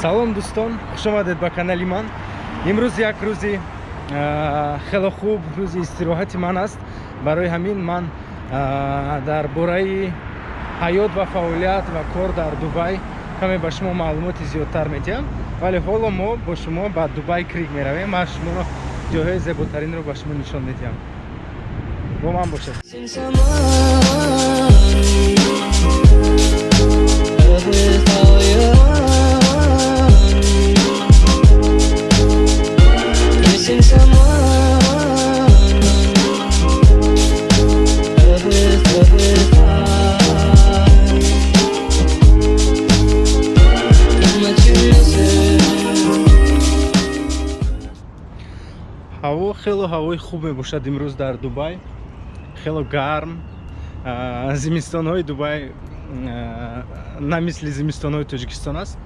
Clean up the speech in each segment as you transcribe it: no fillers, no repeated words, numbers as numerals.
Салом, дӯстон, хушомадед ба канали ман. Имрӯз як рӯзи хеле хуб, рӯзи истироҳати ман аст. Барои ҳамин ман дар бораи ҳаёт ва фаъолият ва кор дар Дубай каме ба шумо маълумоти зиёдтар медиҳам. Вале ҳоло мо бо шумо ба Дубай Крик меравем. Ман шуморо ҷойҳои зеботаринро ба шумо нишон медиҳам. Бо ман бошед. Missing someone. Love with all your heart. Missing someone. Love with heart. How much you missing? Ҳаво хело ҳавои хуб мебошад имрӯз дар Дубай, хело гарм. Зимистонҳои Дубай на мисли зимистонҳои Тоҷикистон аст.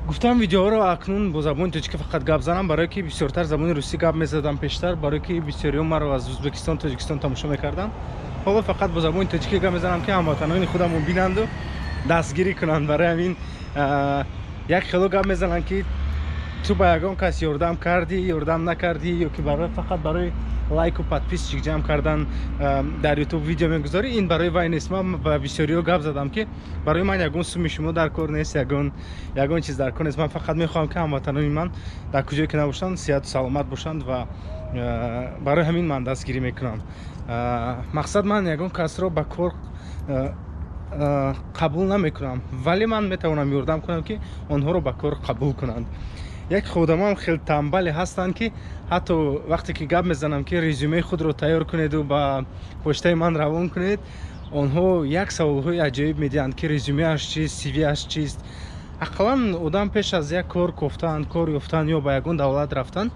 Гуфтам, видеоҳоро акнун бо забони тоҷикӣ фақат гап занам, барое ки бисёртар забони русӣ гап мезадам пештар, барое ки бисёриҳо маро аз Ӯзбекистон, Тоҷикистон тамошо мекарданд. Ҳоло фақат бо забони тоҷикӣ гап мезанам, ки ҳамватанони худамон бинанду дастгирӣ кунанд. Барои ҳамин як хело гап мезананд, ки ту ба ягон кас ёрдам кардӣ, ёрдам накардӣ, ё ки барои фақат барои лайку подписчик ҷамъ кардан дар Ютуб видео мегузорӣ. Ин барои вай нест. Ман ба бисёриҳо гап задам, ки барои ман ягон суми шумо дар кор нест, ягон чиз дар кор нест. Ман фақат мехоҳам, ки ҳамватанони ман дар куҷое ки набошанд, сиҳату саломат бошанд ва барои ҳамин ман дастгирӣ мекунам. Мақсад, ман ягон касро ба кор қабул намекунам, вале ман метавонам ёрдам кунам, ки онҳоро ба кор қабул кунанд. Як одамам хеле тамбале ҳастанд, ки ҳатто вақте ки гап мезанам, ки резюмеи худро тайёр кунеду ба почтаи ман равон кунед, онҳо як саволҳои аҷоиб медиҳанд, ки резюмеаш чист, сивиаш чист. Ақаллан одам пеш аз як кор кофтан, кор ёфтан ё ба ягон давлат рафтан,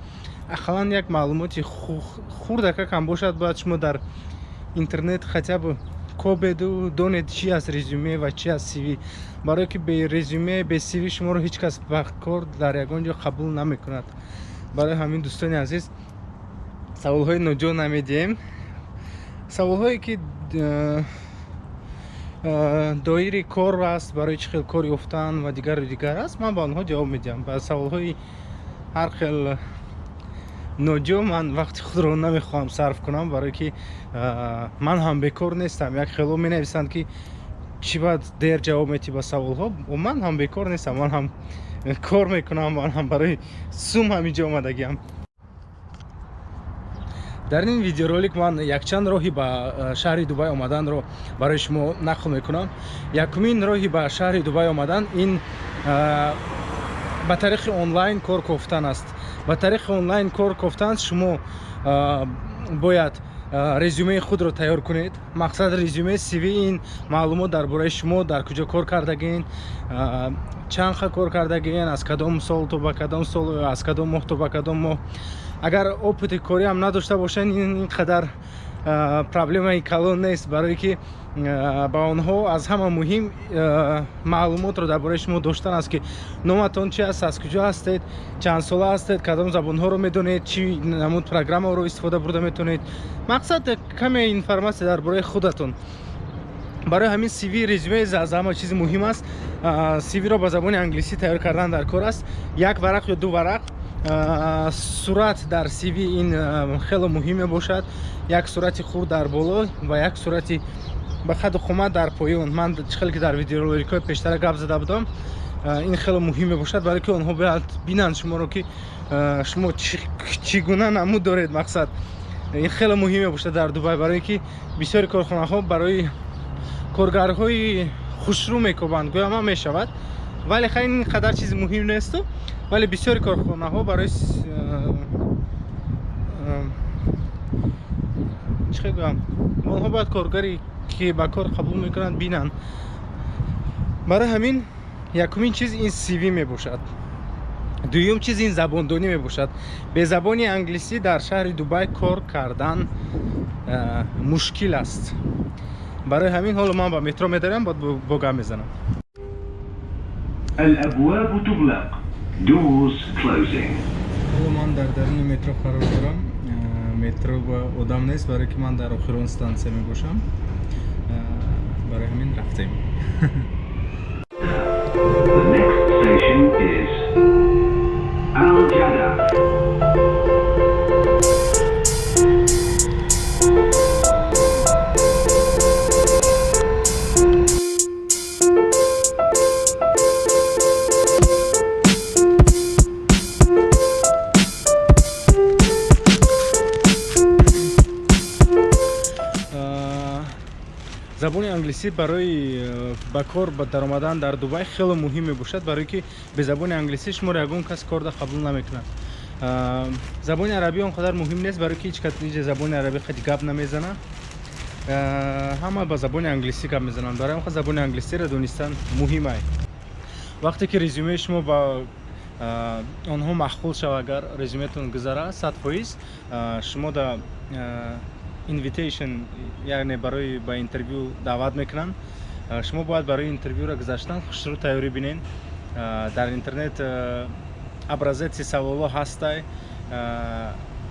ақаллан як маълумоти хурдакак ҳам бошад, бояд шумо дар интернет хотя бы кобеду донед, чи аст резюме ва чи аст CV, барое ки бе резюме, бе CV шуморо ҳеҷ кас ба кор дар ягон ҷо қабул намекунад. Барои ҳамин, дӯстони азиз, саволҳои ноҷо намедиҳем. Саволҳое ки доири кор аст, барои чӣ хел кор ёфтан ва дигару дигар аст, ман ба онҳо ҷавоб медиҳам. Ба саволҳои ҳар хел ноҷо ман вақти худро намехоҳам сарф кунам, барое ки ман ҳам бекор нестам. Як хело менависанд, ки чӣ баъд дер ҷавоб метиҳӣ ба саволҳо. Ман ҳам бекор нестам, ман ҳам кор мекунам, ман ҳам барои сум ҳаминҷо омадагиам. Дар ин видеоролик ман якчанд роҳи ба шаҳри Дубай омаданро барои шумо нақл мекунам. Якумин роҳи ба шаҳри Дубай омадан ин ба тариқи онлайн кор кофтан аст. Ба тариқи онлайн кор кофтан шумо бояд резюмеи худро тайёр кунед. Мақсад, резюме, CV ин маълумот дар бораи шумо, дар куҷо кор кардагин, чанд ха кор кардагин, аз кадом сол то ба кадом сол, аз кадом моҳ то ба кадом моҳ. Агар опыти кориам надошта бошанд, ин қадар проблемаи калон нест, барое ки ба онҳо аз ҳама муҳим маълумотро дар бораи шумо доштан аст, ки номатон чи аст, аз куҷо ҳастед, чанд сола ҳастед, кадом забонҳоро медонед, чӣ намуд программаро истифода бурда метавонед. Мақсад, каме информатсия дар бораи худатон. Барои ҳамин CV, резюме аз ҳама чизи муҳим аст. CV-ро ба забони англисӣ тайёр кардан дар кор аст, як варақ ё ду варақ. Сурат дар CV ин хеле муҳим мебошад: як сурати хурд дар боло ва як сурати ба қаду қомат дар поён. Ман чӣ хеле ки дар видеороликҳои пештара гап зада будам, ин хеле муҳим мебошад, барое ки онҳо бояд бинанд шуморо, ки шумо чӣ гуна намуд доред. Мақсад, ин хеле муҳим мебошад дар Дубай, барое ки бисёри корхонаҳо барои коргарҳои хушрӯ мекобанд. Гӯям ҳам мешавад, вале хай, ин қадар чизи муҳим несту. Вале бисёри корхонаҳо барои чӣ хел гӯям, онҳо бояд коргаре ки ба кор қабул мекунанд, бинанд. Барои ҳамин якумин чиз ин CV мебошад. Дуюм чиз ин забондонӣ мебошад. Бе забони англисӣ дар шаҳри Дубай кор кардан мушкил аст. Барои ҳамин ҳоло ман ба метро медарам, баъд бо гап мезанам. الأبواب تغلق. Doors closing. Ҳоло ман дар даруни метро қарор дорам. Метро ба одам нест, барое ки ман дар охирон стансия мебошам. Барои ҳамин рафтем. The next station is Англисӣ барои ба кор ба даромадан дар Дубай хеле муҳим мебошад, барое ки бе забони англисӣ шуморо ягон кас корда қабул намекунад. Забони арабӣ он қадар муҳим нест, барое ки ҳеҷ кас инҷа забони арабӣ қати гап намезанад. Ҳама ба забони англисӣ гап мезананд. Барои ҳам забони англисиро донистан муҳим ай. Вақте ки резюмеи шумо ба онҳо маъқул шава, агар резюметон гузара 100%, шумо да invitation, яъне барои ба интервю даъват мекунанд. Шумо бояд барои интервюро гузаштан хушрӯ тайёрӣ бинен. Дар интернет образец и саволҳо ҳастай.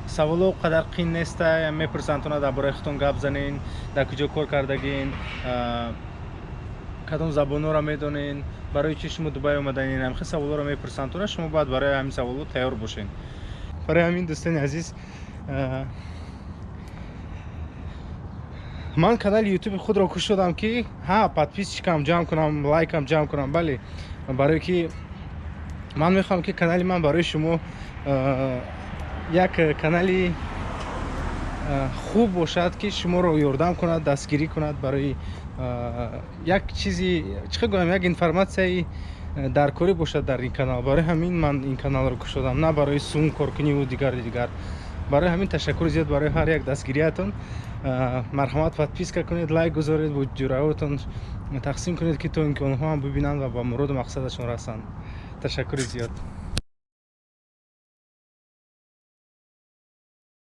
Саволҳо қадар қин нестай. Мепурсанд тона, дар бораи худтон гап занен, дар куҷо кор кардагин, кадом забонҳоро медонен, барои чӣ шумо Дубай омаданин. Ҳамхел саволҳоро мепурсанд тона. Шумо бояд барои ҳамин саволҳо тайёр бошед. Барои ҳамин, дӯстони азиз, ман канали Ютуби худро кушодам, ки ҳа, подписчик ам ҷамъ кунам, лайкам ҷамъ кунам. Бале, барое ки ман мехоҳам, ки канали ман барои шумо як канали хуб бошад, ки шуморо ёрдам кунад, дастгирӣ кунад барои як чизи, чӣ хел гӯям, як информатсияи даркорӣ бошад дар ин канал. Барои ҳамин ман ин каналро кушодам, на барои сум коркуниву дигар дигар. Барои ҳамин ташаккури зиёд барои ҳар як дастгириятон. Марҳамат, подписка кунед, лайк гузоред, бо ҷураотон тақсим кунед, ки то ин ки онҳо ҳам бибинанд ва ба муроду мақсадашон расанд. Ташаккури зиёд.